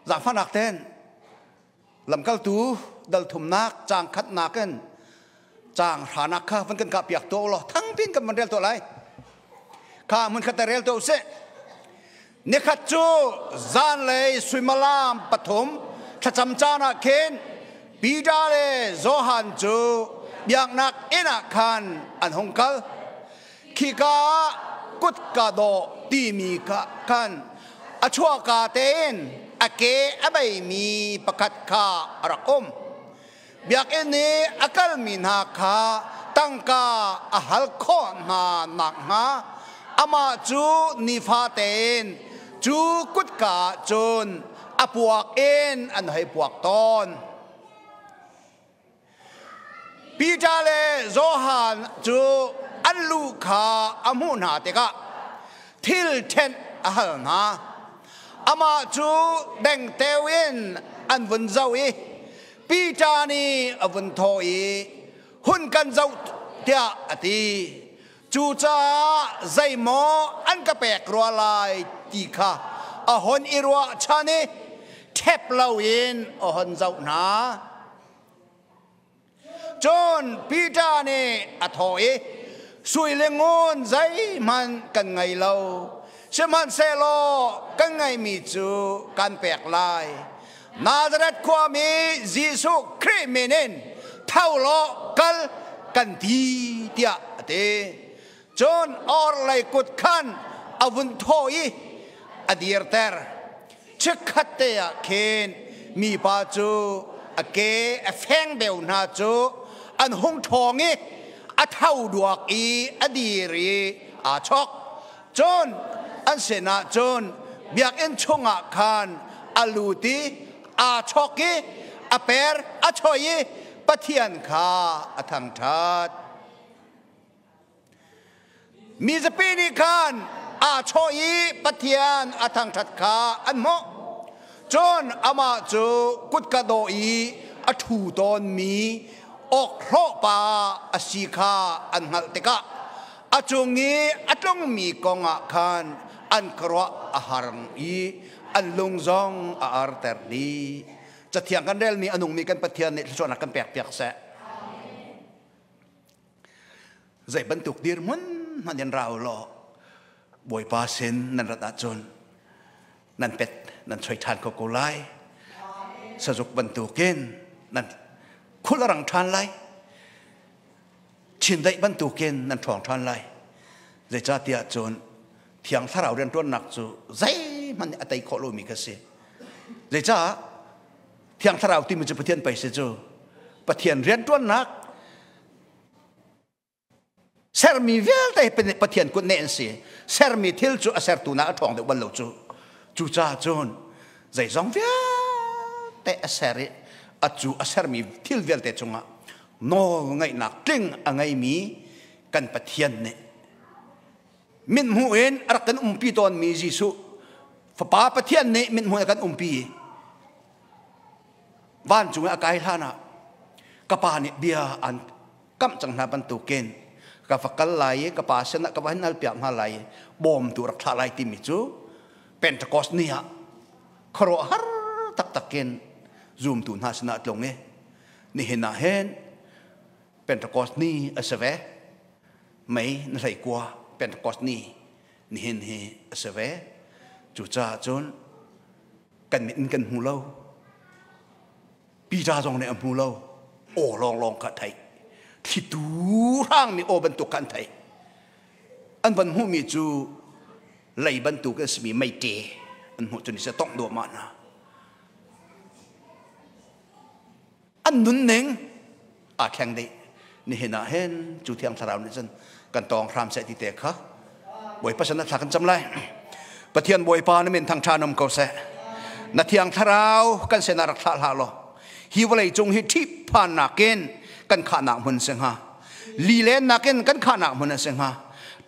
Zaangfahnak ten lamkaltu dal thumnak caang khatnak in caang hranak kha van kan kah piak tuah law thangpin kan van rel tuah lai. Kha hmun khat rel tuah usih. Nikhat cu zanlei suimilam pathum thlacam caan ah khin Peter le Johan cu biaknak inn ah khan an hung kal. Khika ah kutka dawh timi kha khan a chuahka tein a ke a beimi pakhat kha a rak um. Biakinn i a kalmi hna kha tangka a hal khawh hna nakhnga amah cu nifate in cu kutka ah cun a puak in an hei puak tawn. Peter le Johan cu an lu kha a hmuh hna tikah thil ṭhenh a hal hna. Amah cu dengteo in an vun zoh i Peter nih a vun thawh i hun kan zoh tiah a ti. Cucaah zeimaw an ka pek rua lai ti kha a hon i ruahchan i ṭhep loin a hon zoh hna. Cun Peter nih a thawh i, Sui le ngun zeihmanh kan ngei lo, sihmanhsehlaw kan ngeihmi cu kan pek lai. Nazareth khuami Jesuh Khrih min in tho law kal kan ti tiah a ti. Cun orhlei kut khan a vun thawh i a dirter. Chikkhat te ah khin mipa cu a ke a feng deuh hna cu an hung ṭhawng i a tho duak i a dir i aa chok. Cun an sinah cun biakinn chungah khan a lut i aa chok i a per a choi i Pathian kha a thangṭhat. Mi zapi nih khan aa chawh i Pathian a thangṭhat kha an hmuh. Cun amah cu kutka dawh i a ṭhu tawnmi awkhlawhpa a si kha an hngalh tikah a cung i a tlungmi kong ah khan an khuaruah a har i an lung zong a arter dih. Cathiang kan relmi a nungmi kan Pathian nih thluachuahnak kan pekpiak seh. Zei bantuk dirhmun hmanh in ra u law Bawipa sin nan rat ahcun nan pet nan choi ṭhan kho ko lai. Sazuk bantukin nan khul a rang ṭhan lai. Chindeih bantukin nan ṭhawng ṭhan lai. Zeicahtiah cun Thiang Thlarau rianṭuannak cu zeihmanh nih a tei khawh lomi kha si. Zeicah Thiang Thlarau timi cu Pathian pei si cu. Pathian rianṭuannak sermi vialte Pathian kut neh an si. Sermi thil cu a sertu nak a ṭhawng deuh bal lo cu. Cucaah cun zeizong vialte a ser i a cu a sermi thil vialte cungah nawl ngeihnak tling a ngeimi kan Pathian nih mithmuh in a rak kan umpi tawnmi Jesuh Fapa Pathian nih mithmuh in a kan umpi vancung i a kai hlan ah ka pa nih bia an kamh cang hna bantukin ka va kal lai i ka pa sinah ka va hin piak hna lai i bawmtu rak thlah lai timi cu Pentecost ni ah khuaruahhar taktak in zumtu hna sinah a tlung i nihin ah hin Pentecost ni a si ve mei na hlei kua Pentecost ni nihin hi a si ve cucaah cun kan mit in kan hmu lo Peter zong nih a hmu lo aw lawnglawng kha theih thlitu hrangmi aw bantuk kha an theih an van hmuhmi cu lei bantuk a simi meite an hmuh cu ni se tongh duahmah hna an nunning aa thleng dih nihin ah hin cu thiang thlarau nih cun kan tawng hram seh ti te kha Bawipa san thla kan cam lai Pathian Bawipa na min thangṭha nom ko seh na thiang thlarau kan sinah rak thlah hlah law hi vawlei cung hi ṭhihphan nakin kan khahnak hmun si hnga lilen nakin kan khahnak hmun a si hnga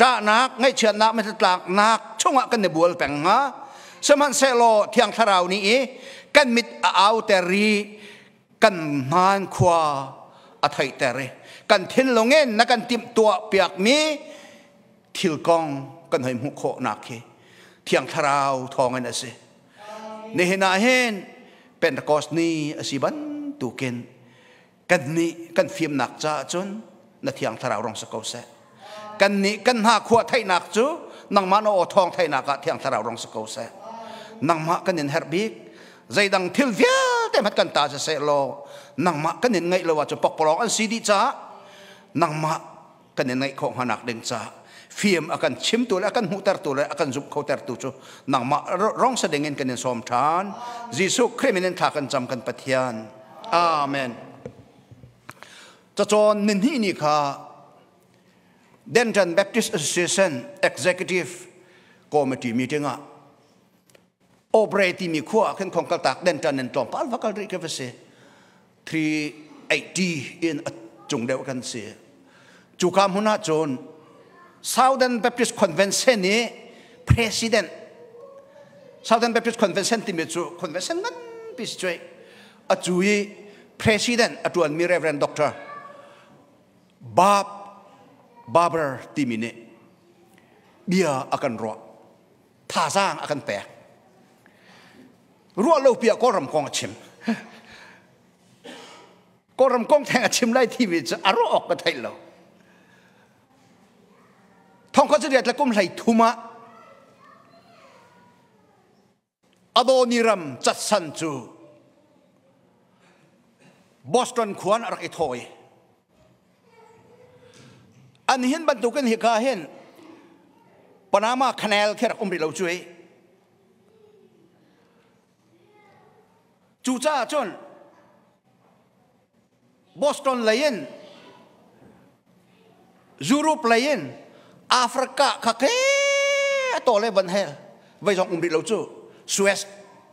ṭahnak ngaihchiatnak mithlitlaknak chungah kan i bual peng hnga sihmanhsehlaw thiang thlarau nih i kan mit a auter i kan hmaan khua a theihter i kan thinlung in na kan timhtuah piakmi thil kong kan hoi hmuh khawhnak hi thiang thlarau thawngin a si. Nihin ah hin Pentecost ni a si bantukin kan nih kan fimnak caah cun na thiang thlarau rong si ko seh. Kan nih kan hna khua theihnak cu nangmah na aw thawng theihnak ah thiang thlarau rong si ko seh. Nangmah kan in herh bik. Zeidang thil vialte hmat kan ta siseh law nangmah kan in ngaih lo ahcun pokpalawng an si dih caah nangmah kan in ngaih khawh hnganak ding caah fim a kan chimtu le a kan hmuhtertu le a kan zumh khotertu cu nangmah rong sa ding in kan in sawm ṭhan. Jesuh Khrih min in thla kan cam kan Pathian. Amen. Cacawn nihnih ni kha Denton Baptist Association Executive Committee meeting ah Aubrey timi khua ah khin khong kaltak Denton in tlawmpal va kal rih ke va si. 380 in a cung deuh kan si. Cuka hmun ah cun Southern Baptist Convention i president Southern Baptist Convention timi cu convention nganpi si cuai a cu i president a tuanmi Reverend Dr. Bob Barber timi nih bia a kan ruah thazaang a kan pek ruah lo piah Kawlram kong a chim Kawlram kong theng a chim lai timi cu a ruah awk ka theih lo thongkhat cu le kum hlei thum ah Adoniram catsan cu Boston khua in a rak i thawi. An hin bantukin hika hin Panama Canal khi rak um rih lo cu ei. Cucaah cun Boston lei in Europe lei in Africa kha ke a to le van hel vai zong um rih lo cu Suez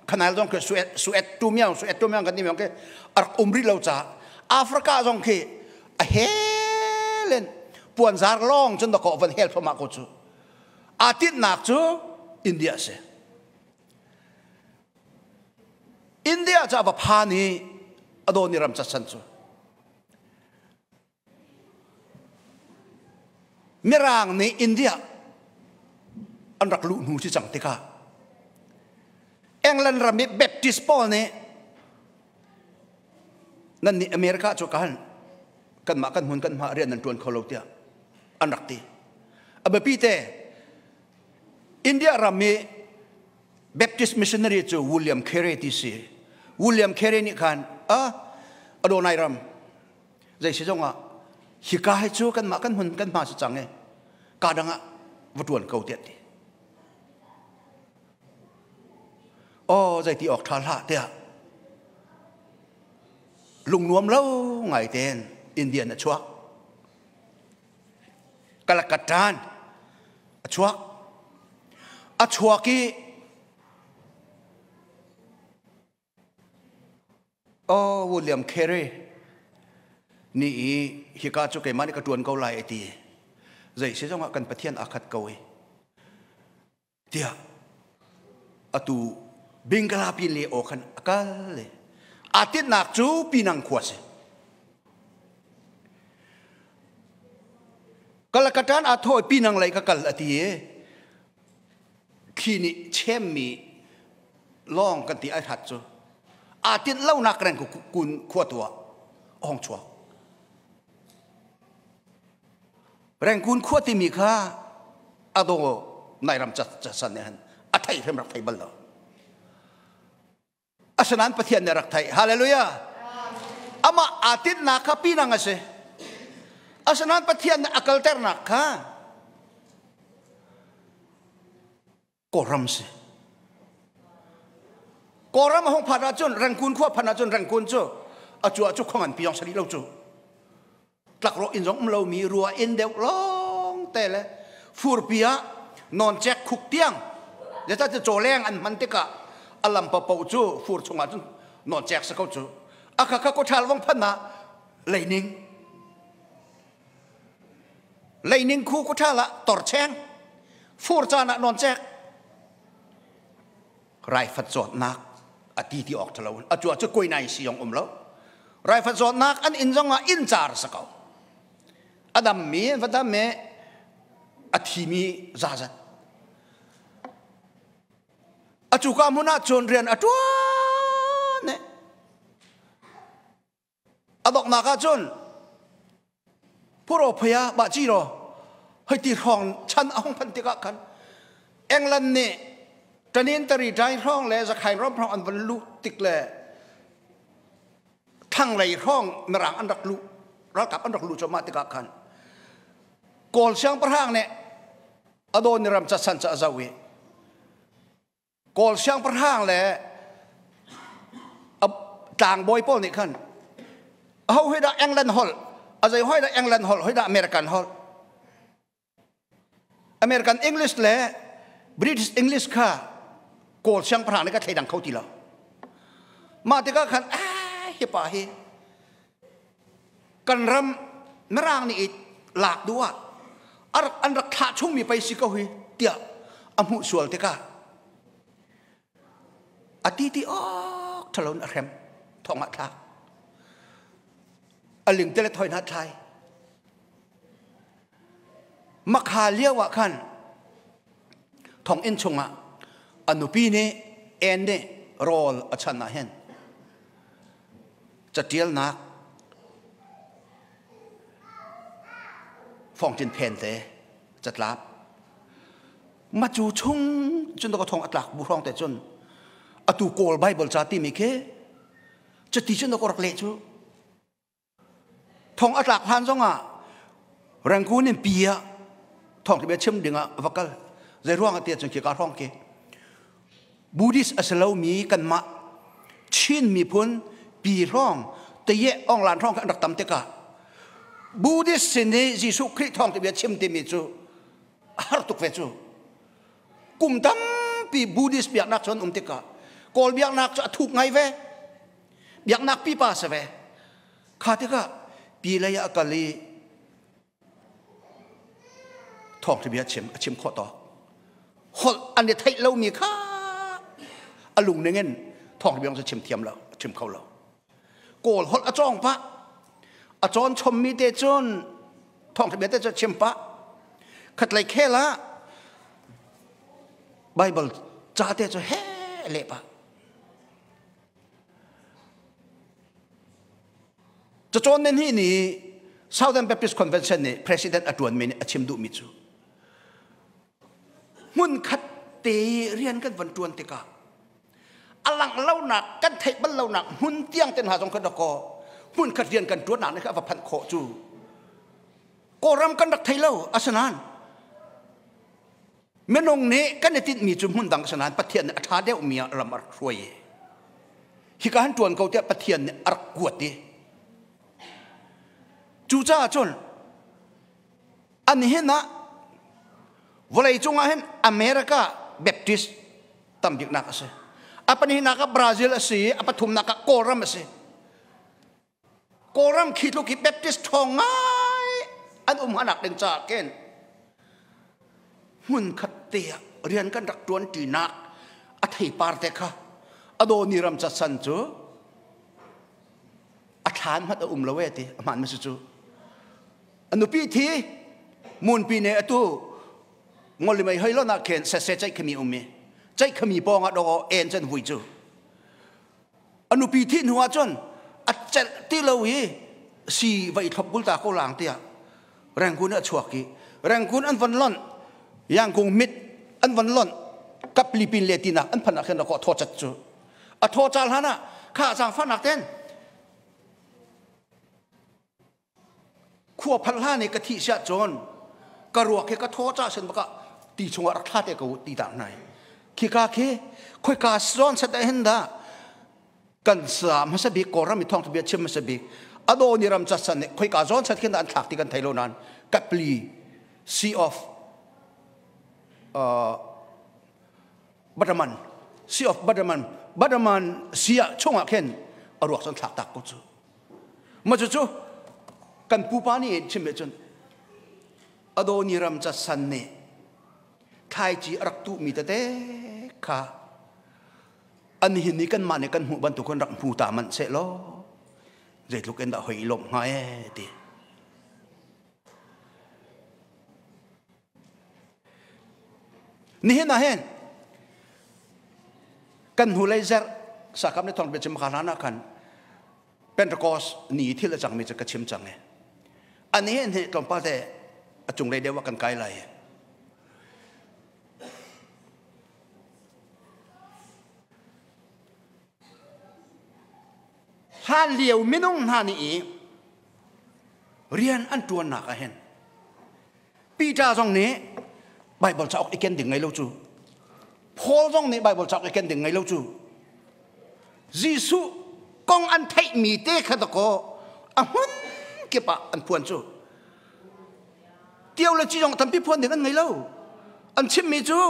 Canal zong khi Suez Suez tu miang Suez tu miang kan ti miang khi a rak um rih lo ca Africa zong khi a hel in puanzar lawng cun dakaw van hel thluahmah ko cu aa tinhnak cu India a si. India cu a va phan i a dawn i ram cachan cu Mirang nih India an rak luh hnu si cang tikah England ram i Baptist pawl nih nan nih America cu kan kanmah kan hmun kan hma rian nan ṭuan kho lo tiah an rak ti. A biapi te India ram i Baptist missionary cu William Carey ti si. William Carey nih khan a Adonai ram zei si zongah hika hi cu kanmah kan hmun kan hma si cang e ka dang ah va tuan ko tiah ti. Oh zei ti awk tha hlah tiah lungnuam lo ngai ten Indian a chuak. Kalakatan a chuak a chuak i oh William Carey nih i hika cu keimah nih ka ṭuan ko lai a ti zei si zongah kan Pathian aa khat ko i tiah atu Bingala pin le aw khan a kal le aa tinhnak cu Pinang khua si. Kalakatan aa thaw i Pinang lei ka kal a ti i thli nih chemmi lawng kan ti ai hrat cu aa tinh lonak reng kun khua tu ah a hong chuak. Rengkun khua timi kha a daw nai ram casan nih han a thei hrim rak thei bal lo. Asinain Pathian nih rak theih. Hallelujah. Amah aa tinhnak kha pinang a si. Asinain Pathian nih a kalternak kha Kawlram si. Kawlram a hung phan ahcun Rengkun khua phan ahcun Rengkun cu a cu ah cu khua nganpi zong sari lo cu. Tlakrawh inn zong um lomi rua inn deuh lawng te le furpi ah nawncek khuk tiang zeicah cawleng an hman tikah a lam paoh cu fur chungah cun nawncek si ko cu a kha kha kawṭhal vong phan ah leining leining khu kawṭhal ah torcheng fur caan ah nawncek raifat zawtnak a ti ti awk ṭhalo a cu ah cu koi nai si zong um lo raifat zawtnak an inn zong ah inn car sa ko a dammi an va dam i a thimi zazat A cuka hmun ah cun rian a ṭuan eh. A donghnak ah cun Puro phaya ba chi ro hei ti hrawng chan a hung phan tikah khan England nih tanin tari dai hrawng le zakhain ram hrawng an van luh tik le thlanglei hrawng mirang an rak luh ralkap an rak luh cuahmah tikah khan Kawl siangpahrang nih a dawn ram ca san ca a zoh i Kawl siangpahrang le tlangbawi pawl nih khan aho hoi dah England holh a zei hoi dah England holh hoi dah American holh American English le British English kha Kawl siangpahrang nih ka thleidang kho ti lo mah tikah khan hi pa hi kan ram mirang nih lak duh ah an rak thlah chungmi pei si ko hi tiah a hmuh sual tikah a ti ti awk ṭhalo in a hrem thong ah thlak a ling te le thoi hna thlai makha lio ah khan thonginn chungah a nupi nih en nih rawl a chan ah hin catialnak fongtin phen te catlap ma cu chung cun ka thong atlak bu hrawng te cun atu kawl bible ca timi khi cati cun ka rak leh cu Thong a tlak hlan zongah Rangoon in pi ah thawng bia chim dingah va kal. Zei ruang ah tiah cun khi ka hrawng khi Buddhist a si lomi kanmah Chin miphun pi hrawng teye onglan hrawng kha an rak tam tikah Buddhist sin i Jesuh Khrih thawng bia chim timi cu a har tuk ve cu. Kum tampi Buddhist biaknak cu an um tikah Kawl biaknak cu a thuk ngai ve. Biaknak pipa si ve. Kha tikah pi lei ah a kal i thawngṭha bia chim a chim khawh tawk. Holh an i theih lomi kha a lung ning in thawngṭha bia cu chim thiam lo, chim kho lo. Kawl holh a cawng pah. A cawn chommi te cun thawngṭha bia te cu chim pah. Khatlei khel ah Bible ca te cu he leh pah. Cacawn nen hi nih Southern Baptist Convention nih president a ṭuanmi nih a chim duhmi cu hmun khat te rian kan van ṭuan tikah a langh lonak kan theih bal lonak hmun tiang te hna zong kha dakaw hmun khat rian kan ṭuannak nih kha a va phanh khawh cu Kawlram kan rak thei lo asinain Minung nih kan i tinhmi cu hmun dang a si nain Pathian nih a ṭha deuhmi ah ram a rak hruai i hika han ṭuan ko tiah Pathian nih a rak kuat i cucaah cun an hin ah vawlei cungah hin America Baptist tam biknak a si. A pahnihnak ah Brazil a si i a pathumnak ah Kawlram a si. Kawlram khi tluk hi Baptist ṭhawng ngai an um hanak ding caah khin hmun khat te ah rian kan rak ṭuan ṭinak a theipar te kha a dawni ram casan cu a thlan hmat a um lo e ti a hmaan ma si cu a nupi thi munpi ne atu ngolimei hoi lo na khen sese chaih khami um i chaih khami pawng ah do en chan vui cu A nupi thih hnu ahcun a celh ti lo i si va i thlop gul ta ko lang tiah Rangoon a chuak i Rangoon an von lonh Yangkung mit an von lonh kapli pin le tinak an phan ah khin a thaw cat cu a thaw cal hlan ah kha zaangfahnak ten Khua phanh hlan i ka thih siah cun ka ruak hi ka thaw ca sin baka ti chungah rak thla te ko ti ta nai. Khika khi khoika zawn set ah hin dah kan sa hmasa bik Kawlram i thawngtha bia chim hmasa bik ado ni ram ca san nih khoika zawn set khin dah an thlak ti kan thei lo nain Kapli Sea of Bataman Sea of Bataman Bataman Sea ah chungah khin a ruak cun thlak tak ko cu Ma cucu kan pupa nih chim cun Adoni ram ca san nih thlaici a rak tuhmi tete kha an hin ni kanmah nih kan hmuh bantuk kan rak hmu ta manh seh law zeitluk in dah hoi i lawmh hnga ee ti. Nihin ah hin Kan hnulei zarh sakam le thawng biachim kha hlan ah khan Pentecost ni thil a cangmi cu ka chim cang i ani he hne tlawmpal te a cunglei deuh ah kan kai lai. Hlan lio minung hna nih i rian an ṭuannak ah hin Peter zong nih Bible cauk i ken ding ngei lo cu Paul zong nih Bible cauk i ken ding ngei lo cu Jesuh kong an theihmi te kha dakaw a hmun kip ah an phuan cu theology zong tampi phuan ding an ngei lo an chimmi cu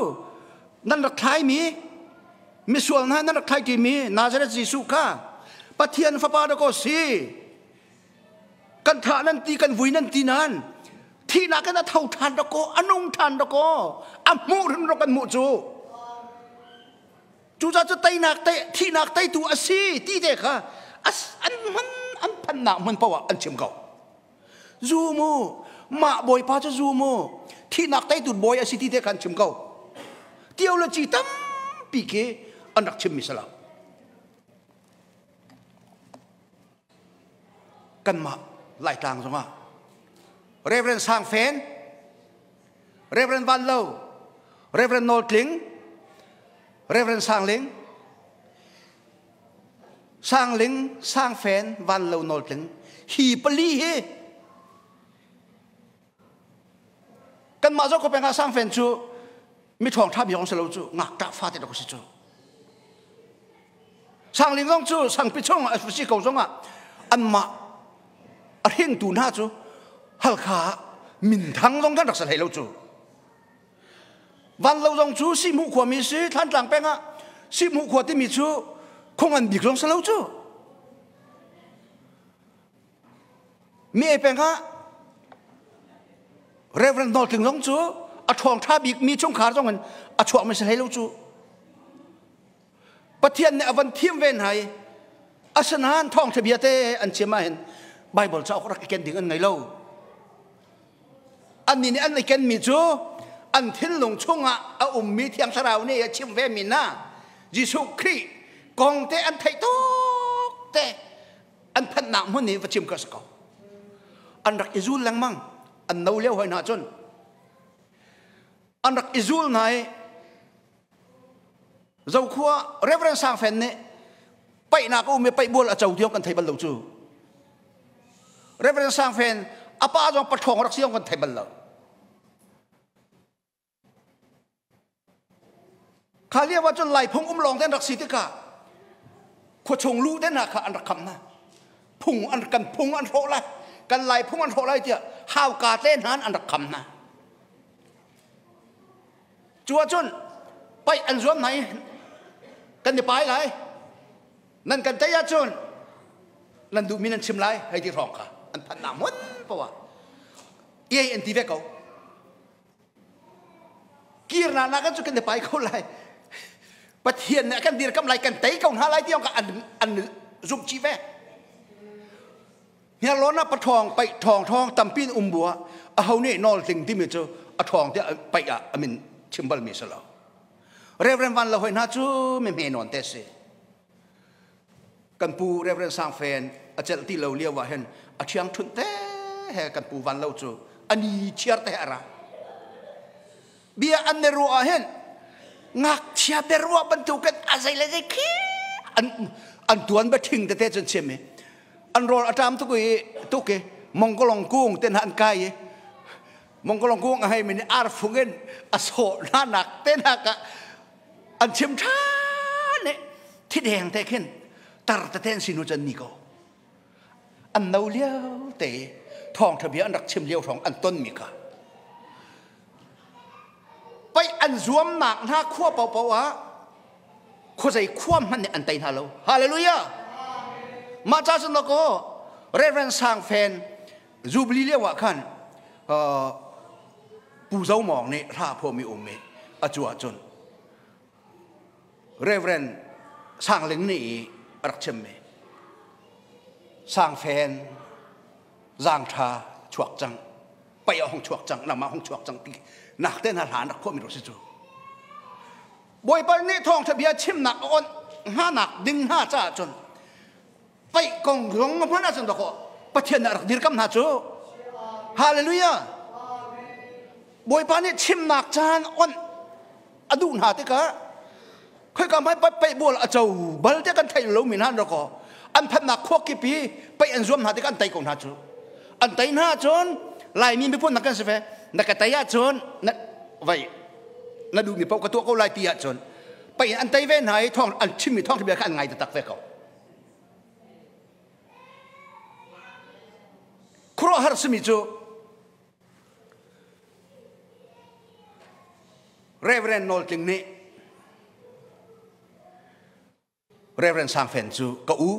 nan rak thlaimi misual hna nan rak thlai ṭimi Nazareth Jesuh kha Pathian fapa dakaw si kan thah nan ti kan vui nan ti nan thihnak in a tho ṭhan dakaw a nung ṭhan dakaw a hmuh hrim ro kan hmuh cu cucaah cu teinak te thihnak teitu a si ti te kha an hman an phannak hmun paoh ah an chim ko zu mu mah bawipa cu zu mu thihnak teitu bawi a si ti te kha an chim ko theology tampi khi an rak chimmi si lo Kanmah Laitlang zongah Reverend Sang Fen, Reverend Van Lo, Reverend Nawl Tling, Reverend Sang Ling, Sang Ling, Sang Fen, Van Lo, Nawl Tling hi pali hi kanmah zong khuapeng ah Sang Fen cu mi ṭhawng ṭha bik si lo cu ngakṭah fate dok si cu Sangling zong cu sangpi chung a si ko zongah anmah a hringtu hna cu Halkha minthang zong kan rak si hlei lo cu Vanlo zong cu Sihhmuh khuami si Thlantlang peng ah Sihhmuh khua timi cu khongan bik zong si lo cu Mi ei peng ah Reverend Nawl Tling zong cu a ṭhawng ṭha bik mi chungkhar zong in a chuak mi si hlei lo cu. Pathian nih a van thim ve hna i asinain thawngṭha bia te an chim ahhin Bible cauk rak i ken ding an ngei lo. Annih nih an i kenmi cu an thinlung chungah a ummi Thiang Thlarau nih a chimh ve mi hna Jesuh Khrih kong te an theih tuk te an phanhnak hmun hi va chim ka si ko an rak i zul lengmang an no lio hoi hna cun an rak i zul hna i zokhua Reverend Sang Fen nih paihnak a um i paihbual a co tiang kan thei bal lo cu Reverend Sang Fen a pa zong paṭhawng rak si zong kan thei bal lo Kha lio ah cun Laiphung um lawng te an rak si tikah khuachung lu te hna kha an rak kham hna. Phung an kan phung an hrawh lai, kan Laiphung an hrawh lai tiah hauka te hna an rak kham hna. Cu ahcun paih an zuam hna i kan i pai lai. Nan kan tei ahcun nan duhmi nan chim lai hei ti hrawng kha an phanh nak hmun poah iai an ti ve ko. Kirnak nak cu kan i pai ko lai. Pathian nih a kan dirkamh lai, kan tei ko hna lai ti an an zumh chih ve. Hniarlawn ah paṭhawng paih ṭhawng ṭhawng tampi in um bu ah aho nih nawl tling timi cu a ṭhawng tiah paih ah a min chim balmi si lo. Reverend Van Lo hoi hna cu mi hme nawn te si. Kan pu Reverend Sang Fen a celh ti lo lio ah hin a ṭhiang ṭhunh te he kan pu Van Lo cu a ni chiar te a ra. Bia an i ruah ah hin ngakchia biaruah bantukin a zei le zei khi an an tuan ba ṭhing tete cun chim i an rawl a ṭam tuk i tuk i mongkolong kung te hna an kai i mongkolong kung a hei mi nih arfung in a sawh hna nak te hna ka an chim ṭhan i thideng te khin tar tete an si hnu cun ni ko an no lio te thawngṭha bia an rak chim lio hrawng an tonmi kha pei an zuamnak hna khua paohpaoh ah khuazei khua hmanh nih an tei hna lo hallelujah mah ca cun ko Reverend Sang Fen Jubilee lio ah khan Pu Zo Mawng nih hla phuahmi um i a cu ahcun Reverend Sang Ling nih a rak chimmi Sang Fen zaangṭha chuak cang pai a hong chuak cang nangmah hong chuak cang ti nak te hna hla an rak phuahmi rak si cu Bawipa nih thawngṭha bia chimnak a onh. hnganak ding hna caah cun paih kong zong hmanh ahcun dawkaw Pathian nih a rak dirkamh hna cu. Hallelujah. Bawipa nih chimnak caan on a duh hna tikah khoika hmai paih bual a co bal te kan theih lo mi hna dawkaw an phannak khua kip i paih an zuam hna tikah an tei ko hna cu. An tei hna cun Laimi miphun na kan si ve na ka tei ahcun na vai na duhmi paoh ka tuah ko lai ti ahcun paih an tei ve hna i thawng an chimmi thawng bia kha an ngai taktak ve ko. Khuaruahhar simi cu Reverend Nawl Tling nih Reverend Sang Fen cu ka u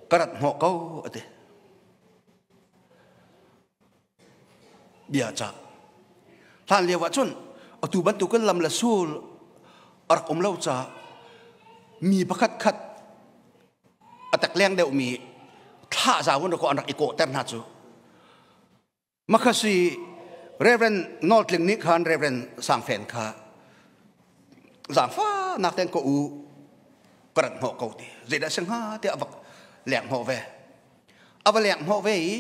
ka rat hnawh ko a ti. Bia cah. Hlan lio ah cun atu bantukin lam le sul a rak um lo caah mi pakhat khat a tek leng deuhmi thlah zau in an rak i kawhter hna cu. Makhasi Reverend Nawl Tling nih khan Reverend Sang Fen kha zaangfahnak ten ko u ka rat hnawh ko ti zeidah si hnga tiah a va leng hnawh ve a va leng hnawh ve i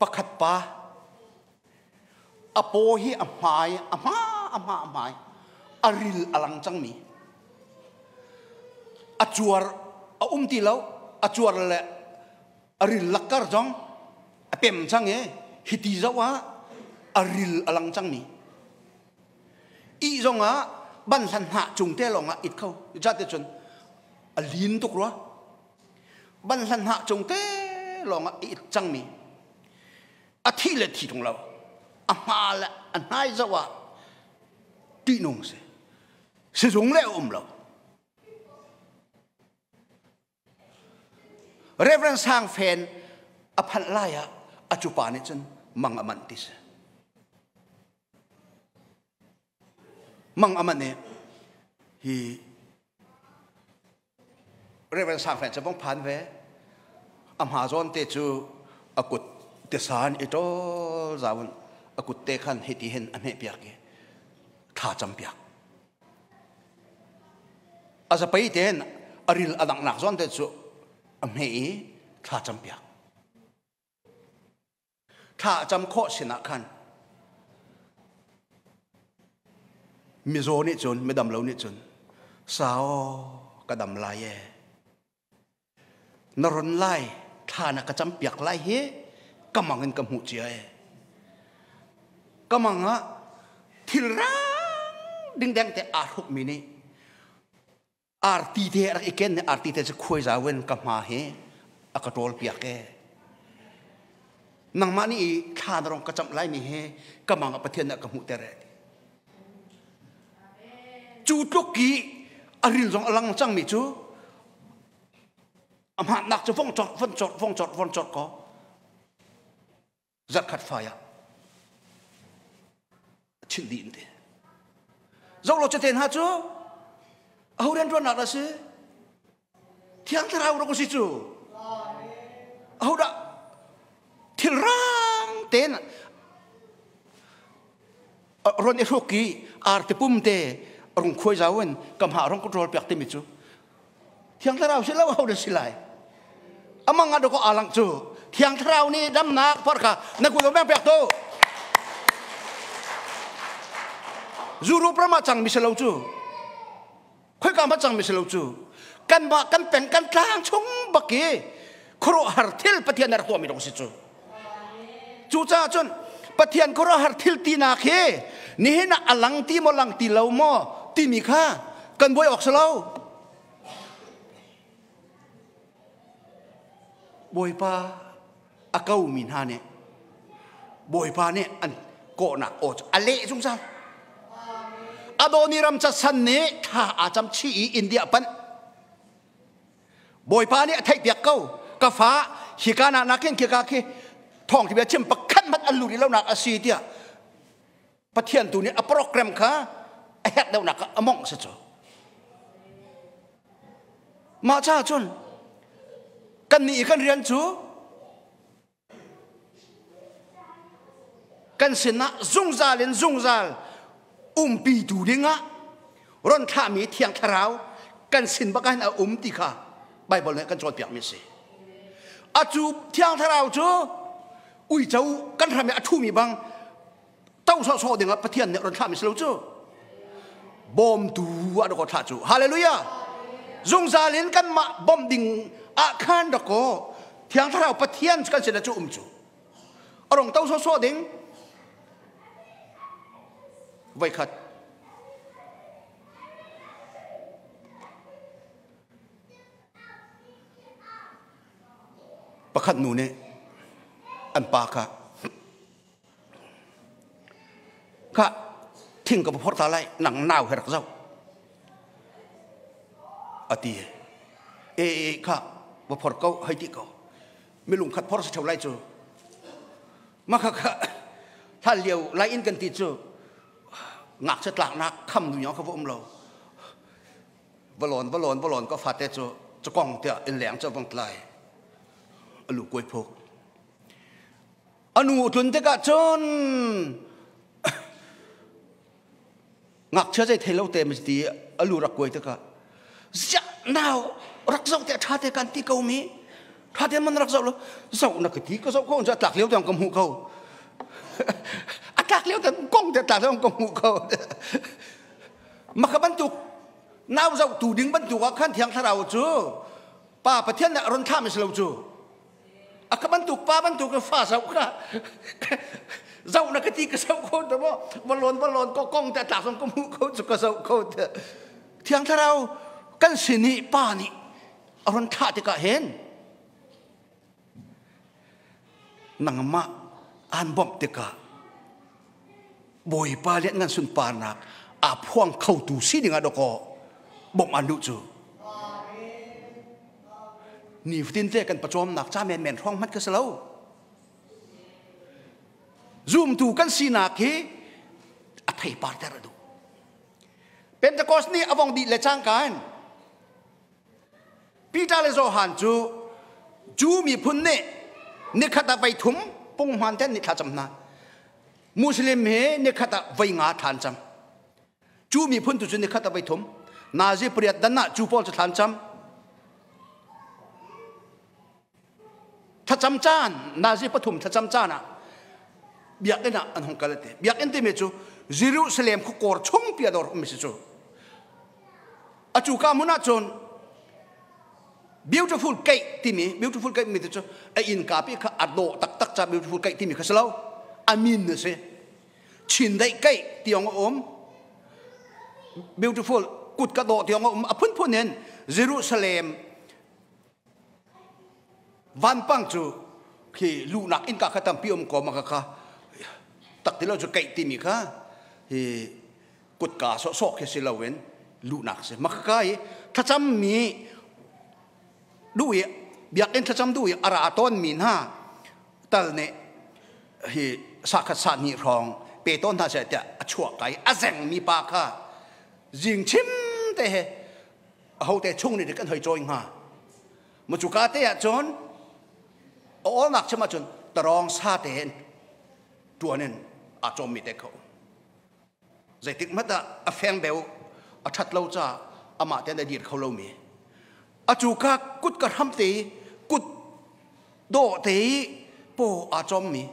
pakhat pa a paw hi a hmai a hma a hma a hmai a ril a lang cangmi a cuar a um ti lo a cuar le a ril lakkar zong a pem cang i hiti zoh ah a ril a lang cangmi i zong ah banhlan hnah cung te lawng ah it kho zate cun a lin tuk rua banhlan hnah cung te lawng ah it cangmi a thi le thi tung lo a hma le a hnai zoh ah ṭihnung si sizung le a um lo Reverend Sang Fen a phanh lai ah a cu pa nih cun mang a manh ti si. Mang a manh i hi Reverend Sang Fen cu vong phan ve. A hma zawn te cu a kut te san i ṭawl zau in a kut te khan hiti hin a hmeh piak i thla cam piak. A zapei tein a ril a danghnak zawn te cu a hme i thla cam piak. Thla a cam khawh sinah khan mizaw nih cun midam lo nih cun sau ka dam lai e na ron lai thla na ka cam piak lai hi ka mang in ka hmuh cia e ka mang ah thil rang dingdeng te aa hruk mi nih arti te rak i ken arti te cu khuai zau in ka hma hi a ka ṭawl piak e nangmah nih i thla na rong ka camh lai mi hi ka mang ah Pathian nih a ka hmuh ter e Cu tluk i a ril zong a lang cangmi cu a hmaannak cu vong cawt von cawt vong cawt von cawt ko zarkhat fai ah chimh dih in ti zoh law cate hna cu aho rianṭuannak dah si Thiang Thlarau rak si cu ahodah thil rang tein ron i hruk i arte pum te rung khuai zau in kam ha rong control piak timi cu Thiang Thlarau si lo ho si lai amang a ko alang cu Thiang Thlarau nih damnak parka na kut beng pek to zuru prama cang mi si lo cu khoika ma cang mi si lo cu kan mah kan peng kan tlang chung bak i khuaruahhar thil Pathian rak tuahmi dong si cu cucaah cun Pathian khuaruahhar thil tinak hi nihin ah a lang ti maw lang ti lo maw timi kha kan buai awk si lo Bawipa a komi hna nih Bawipa nih an kawhnak aw cu a leh zungzal. Adoni ram casan nih thla aa cam chih i India panh. Bawipa nih a theihpiak ko. Ka fa hika na nakin khika khi thawng bia chim pakhat hmanh an lut rih lonak a si tiah Pathian tu nih a program kha a herh deuhnak a mongh si cu. Mah caah cun kan nih i kan rian cu kan sinah zungzal in zungzal Umpitu dingah ron thlahmi Thiang Thlarau kan sin bak ah hin a um ti kha Baibal nih kan cawnpiakmi a si. Acu Thiang Thlarau cu uico kan hram i a ṭhumi bang to sawhsawh dingah Pathian nih ron thlahmi si lo cu. Bawmtu ah dakaw thlah cu. Hallelujah! Zungzal in kanmah bawmh ding ah khan dakaw Thiang Thlarau Pathian kan sin ah cu um cu. A rong to sawhsawh ding voikhat pakhat nu nih an pa kha kha thing ka phor ta lai nang nau he rak zoh a ti e e kha va phor ko hei ti ko milung khat phor si theo lai cu ma kha kha hlan lio lai in kan ti cu ngakchia tlaknak kham nu yong kha va um lo valon valon valon ka fate cu cakong tiah in leng cu vong tlai alu kuai phuk anu tlun tikah cun ngakchia zei thei lo te mi ti alu rak kuai tikah ziah nau rak zoh te tha te kan ti ko mi tha te man rak zoh lo zoh na ka ti ka zoh ko tlak lio tiang ka hmuh ko a tlak lio te kong te tlak lio ka hmuh ko maka bantuk nau zoh tu ding bantuk ah khan thiang thlarau cu pa pathian nih a ron thlah mi si lo cu a ka bantuk pa bantuk fa zoh kha zoh na ka ti ka zoh kho te maw valon valon ko kong te tlak zong ka hmuh kho cu ka zoh kho te thiang thlarau kan sin i pa nih a ron thlah tikah hin nangmah aan bawmh tikah Bawipa lian ngan sunparnak aa phuang khotu si dingah dawkaw bawmh an duh cu nifatin te kan pawcawmnak ca menmen hrawng hmanh ka si lo zumtu kan sinak hi a theipar ter a duh Pentecost nih a vong dih le cangka in Peter le Johan cu Jew miphun nih nikhat ah voi thum punghman ten nih thlacam hna Muslim hi nikhat ah voi nga thlan cam Cu miphun tu cu nikhat ah voi thum nazi pariat dan ah cu pawl cu thlan cam thlacam caan nazi pathum thlacam caan ah biakinn ah an hung kal te biakinn timi cu Jerusalem khuakawr chung pi a dor ummi si cu a cu ka hmun ah cun beautiful gate timi beautiful gate mi cu a innka pi kha a dawh taktak ca beautiful gate timi kha si lo a min a si chindeih keih tiang a um beautiful kut ka dawh tiang a um a phunphun in Jerusalem vanpang cu khi luhnak innka kha tampi um ko ma kha kha tak ti lo cu keih timi kha hi kutka sawhsawh khi si loin luhnak si ma kha i thlacam mi duh i biakinn thlacam duh i a ra tawn mi hna tal nih hi sakhat sa hnih hrawng pe tawn hna seh tiah a chuah kai a zengmi pa kha zing chim te he aho te chung nih kan hoi cawi hnga mu cu ka te ah cun a awlnak chim ahcun tarawng sa te in tuan in aa cawmmi te kho zeitik hmanh ah a feng beu a ṭhat lo ca amah ten a dir kho lomi a cu ka kut ka hram te kut dawh te paw aa cawmmi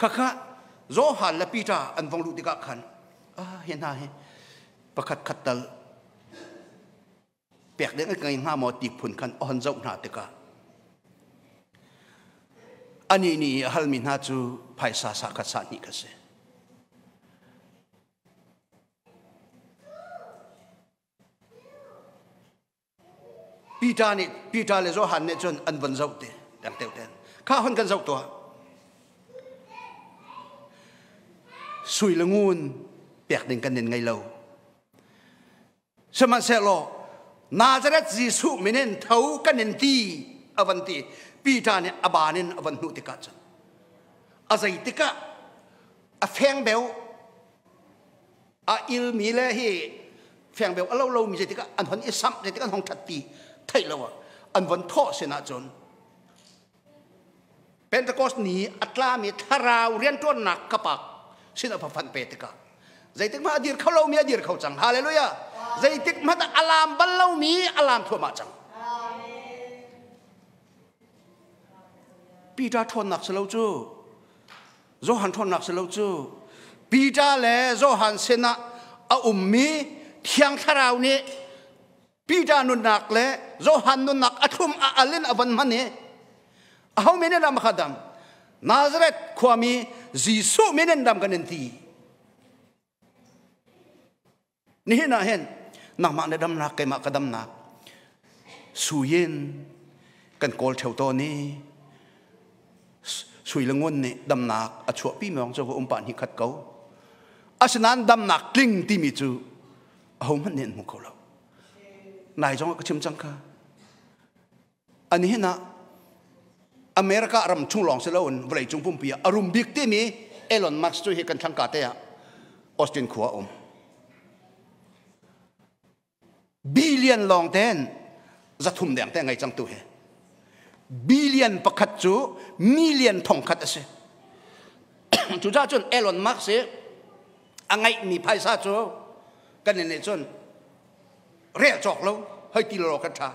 khakha Johan le Peter an vong luh tikah khan ah hi hna hi pakhat khat tal pek ding an ngei hnga maw ti phun khan a hon zoh hna tikah anih nih a halmi hna cu phaisa sa khat sa hnih kha si. Peter nih Peter le Johan nih cun an von zoh te dang teu ten kha hon kan zoh tuah sui le ngun pek ding kan nin ngei lo Sihmanhsehlaw Nazareth Jesuh min in tho kan in ti a van ti. Peter nih a baan in a van hnuh tikah cun a zei tikah a fengbeu a ilmi le hi fengbeu a lo lomi zei tikah an hon i samh zei tikah an hong ṭhat ti theih lo ah an von thawh sinah cun Pentecost ni a tlami thlarau rianṭuannak kapak sin a fafan pe tikah. Zeitik hmanh a dir kho lomi a dir kho cang. Hallelujah. Zeitik hmanh a laam bal lomi a laam thluahmah cang. Peter ṭhawnnak si lo cu. Johan ṭhawnnak si lo cu. Peter le Johan sinah a ummi Thiang Thlarau nih Peter nunnak le Johan nunnak a thlum a al in a van hman i aho min in ram kha dam Nazareth khuami Jesuh min in dam kan in ti. Nihin ah hin nangmah na damnak keimah ka damnak suyin kan kawl theo tawn i sui le ngun nih damnak a chuahpi mi cu va um pah hnih khat ko. Asinain damnak tling timi cu ahohmanh nih an hmu kho lo. Nai zong ah ka chim cang kha. Ani hin ah America ram chung lawng si loin vawleicung pumpi ah a rum bik timi Elon Musk cu hi kan thlangka te ah Austin khua a um. Billion lawng ten 300 deng te ngei cang tu hi. Billion pakhat cu million 1000 a si. Cucaah cun Elon Musk hi a ngeihmi phaisa cu kan nih cun rel cawk lo hoi ti lo kan ṭha.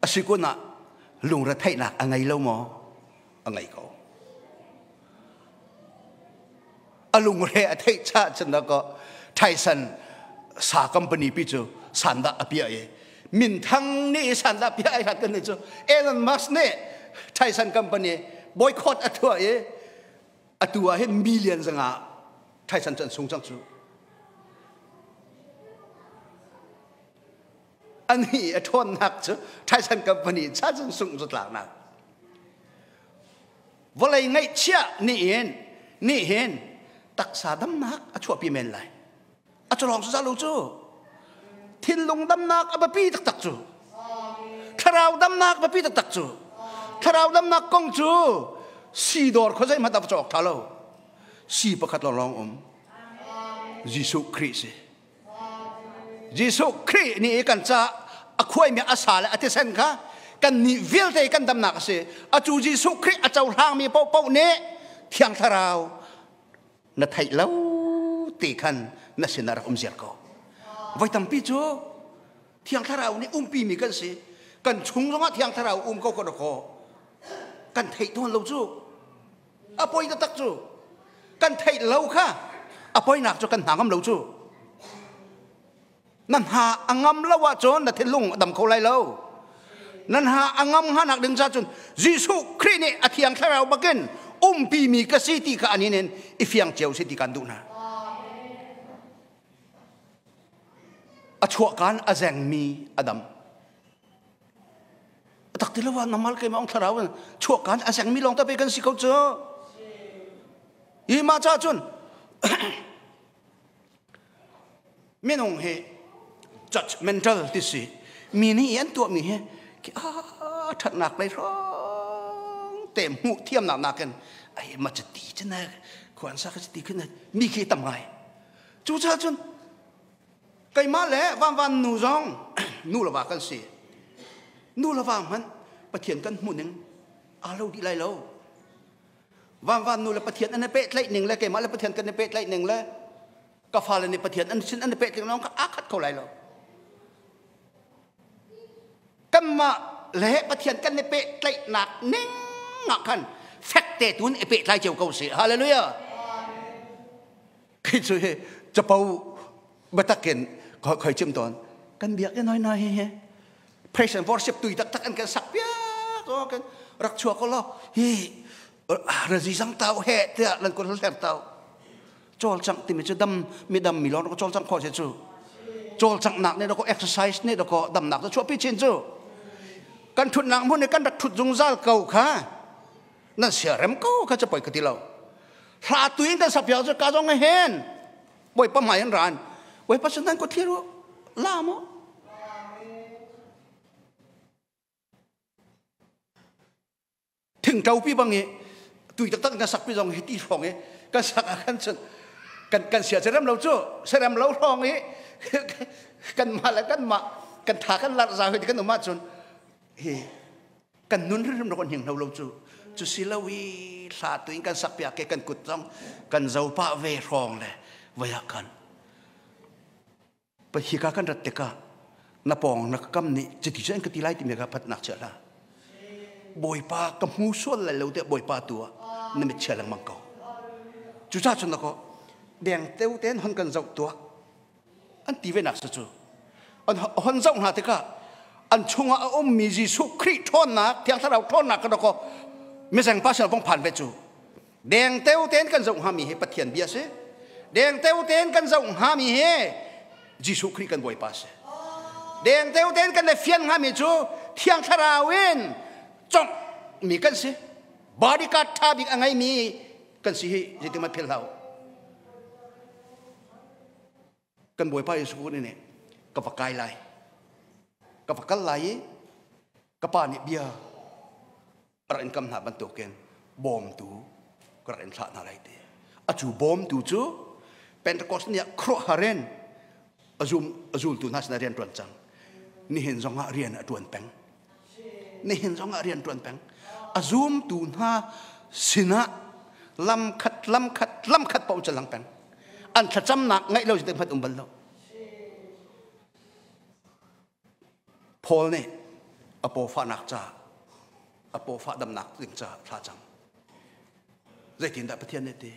A si kun ah lungretheihnak a ngei lo maw? A ngei ko. A lungre a theih cha cun ko Tyson sa company pi cu sandah a piah i minthang nih sandah piah ai hlat kan nih cu Elon Musk nih Tyson company boycott a thuah i atu ah hin million zanga Tyson cu an sung cang cu. Ani a ṭhawnnak cu Tyson company cha cun sungh zatlaknak. Vawlei ngaihchiah nih hin nih hin taksa damnak a chuahpi men lai. A culawng cu lo cu. Thinlung damnak a biapi taktak cu. Thlarau damnak biapi taktak cu. Thlarau damnak kong cu si dawr khuazei hmanh a va cawk ṭha lo. Si pakhat lawnglawng um. Jesuh Khrih si. Jesuh Khrih nih kan ca a khuaimi a sa le a thisen kha kan nih vialte kan damnak a si. Atu Jesuh Khrih a cohlangmi paohpaoh nih Thiang Thlarau na theih lo ti khan na sinah rak um ziar ko. Voi tampi cu Thiang Thlarau nih umpimi kan si. Kan chung zongah Thiang Thlarau um ko ko ko. Kan theih tawn lo cu. A poi taktak cu. Kan theih lo kha a poinak cu kan hna ngam lo cu. Na hna a ngam lo ahcun na thinlung a dam kho lai lo. Na hna a ngam hnganak ding ca cun Jesuh Khrih nih a thiang thlarau bakin umpi mi ka si ti kha anin in i fiang cio si ti kan duh hna. A chuahkan a zengmi a dam. A tak ti lo ah namal keimah ong thlarau in chuahkan a zengmi lawng te kan si ko cu. Hi mah ca cun minung hi judgmental ti si mi nih an tuahmi hi a ṭhatnak lei hrawng te hmuh thiamnak nakin ai ma ti cun khuan sa ka ti khin mi khi tam ngai cucaah cun keimah le vanvan nu zong nu le va kan si nu le va hmanh Pathian kan hmuh ning aa lo dih lai lo vanvan nu le Pathian an i pehtlaih ning le keimah le Pathian kan i pehtlaih ning le ka fale nih Pathian an sin an i pehtlaih ning aa khat kho lai lo kanmah le Pathian kan i pehtlaihnak ning ah khan fek te tun i pehtlai cio ko sih hallelujah khi cu hi capo biatak in khoi chim tawn kan biak in hoi na hi hi praise and worship tui taktak an kan sak piak o kan rak chuak ko lo hi razi zang tau he tiah lan kun hler tau cawlcangh timi cu dam mi dam mi lawng ko cawlcangh khawh si cu cawlcanghnak nih ko exercise nih ko damnak cu chuahpi chin cu kan thutnak hmun i kan rak thut zungzal ko kha nan siarem ko kha cu poi ka ti lo hla tuin kan sapia cu ka zong hen bawipa hmai an ran bawipa sun nan ko thlir u la mo thingṭo pi bang i tui taktak kan sak pi zong hi ti hrawng i kan sak ah khan cun kan kan sia serem lo cu serem lo hrawng i kan mah le kan mah kan tha kan lar za hoi kan um ahcun hi kan nun hrimhrim rak hning lo cu. Cu si lo i hla tu in kan sak piak ke kan kut zong kan zo pah ve hrawng le voi ah khan hika kan rat tikah na pawng na kam nih cuti cu an ka ti lai timi kha phatnak chia hlah. Bawipa ka hmu sual lai lo tiah Bawipa tu ah na mit chia lengmang ko. Cucaah cun na ko deng teu ten hon kan zoh tuah an ti ve nak sa cu an hon zoh hna tikah an chungah a ummi Jesuh Khrih ṭhawnnak Thiang Thlarau ṭhawnnak ka dako mizeng pa sal kong phan ve cu deng teu ten kan zoh hngami hi Pathian bia si. Deng teu ten kan zoh hngami hi Jesuh Khrih kan Bawipa si. Deng teu ten kan le fian hngami cu Thiang Thlarau in congh mi kan si. Bodyguard ṭha bik a ngeimi kan si hi zeitin phil hlah. Kan Bawipa Jesuh Khrih nih ka va kai lai, ka va kal lai i ka pa nih bia rak in kam hna bantukin bawmtu ka rak in thlah hna lai ti. A cu bawmtu cu Pentecost ni ah khuaruahhar in a zum a zultu hna sinah rian ṭuan cang. Nihin zongah rian a ṭuan peng. Nihin zongah rian ṭuan peng. A zumtu hna sinah lam khat lam khat lam khat paoh cu lang peng. An thlacamnak ngaih lo si hmanh um bal lo. Paul nih a pawfahnak ca a pawfah damnak ding ca thla cam. Zeitindah Pathian nih ti?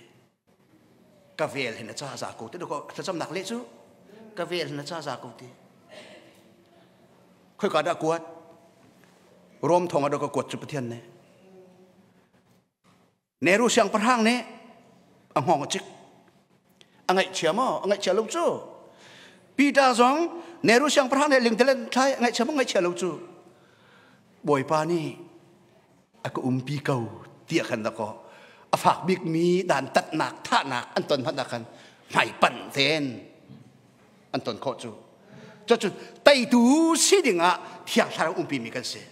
Ka vel hin a ca za ko ti ko thlacamnak leh cu ka vel hin a ca za ko ti. Khoika dah kuat? Rom thong ah dah ka kuat cu Pathian nih. Neru siangpahrang nih a hngawng a cik. A ngaihchia maw? A ngaihchia lo cu. Peter zong Neru siangpahrang nih lingtelen thlai a ngaihchia maw? Ngaihchia lo cu. Bawipa nih a ka umpi ko tiah khan dakaw a fak bikmi dantatnak thahnak an ton hmanh ah khan hmaipanh tein an ton khawh cu. Cucu teitu si dingah Thiang Thlarau umpi mi kan si.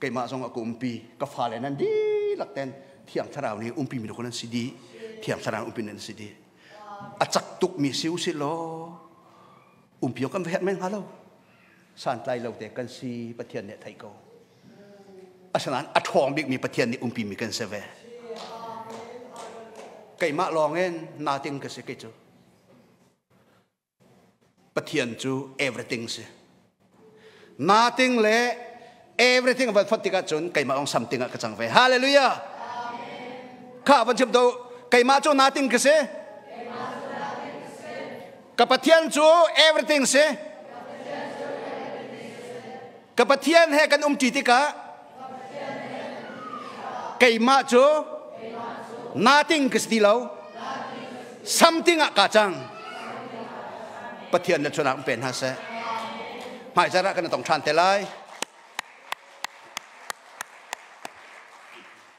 Keimah zong a ka umpi, ka fale nan dihlak ten Thiang Thlarau nih umpi mi nan si dih. Thiang Thlarau umpi nan si dih. A cak tuk mi si usih law umpi kan va herh men hnga lo. Santlai lo te kan si Pathian nih a theih ko. Asinain a ṭhawng bikmi Pathian nih umpi mi kan si ve. Keimah lawng in nothing ka si kei cu. Pathian cu everything si. Nothing le everything van fat tikah cun keimah lawng something ah ka cang ve. Hallelujah. Kha van chim to keimah cu nothing ka si. Ka Pathian cu everything si. Ka Pathian he kan umṭi tikah keimah cu nothing ka si ti lo. Something ah kaa cang. Pathian le chunak in pe hna seh. Hmaizarh ah kan i tong ṭhan te lai.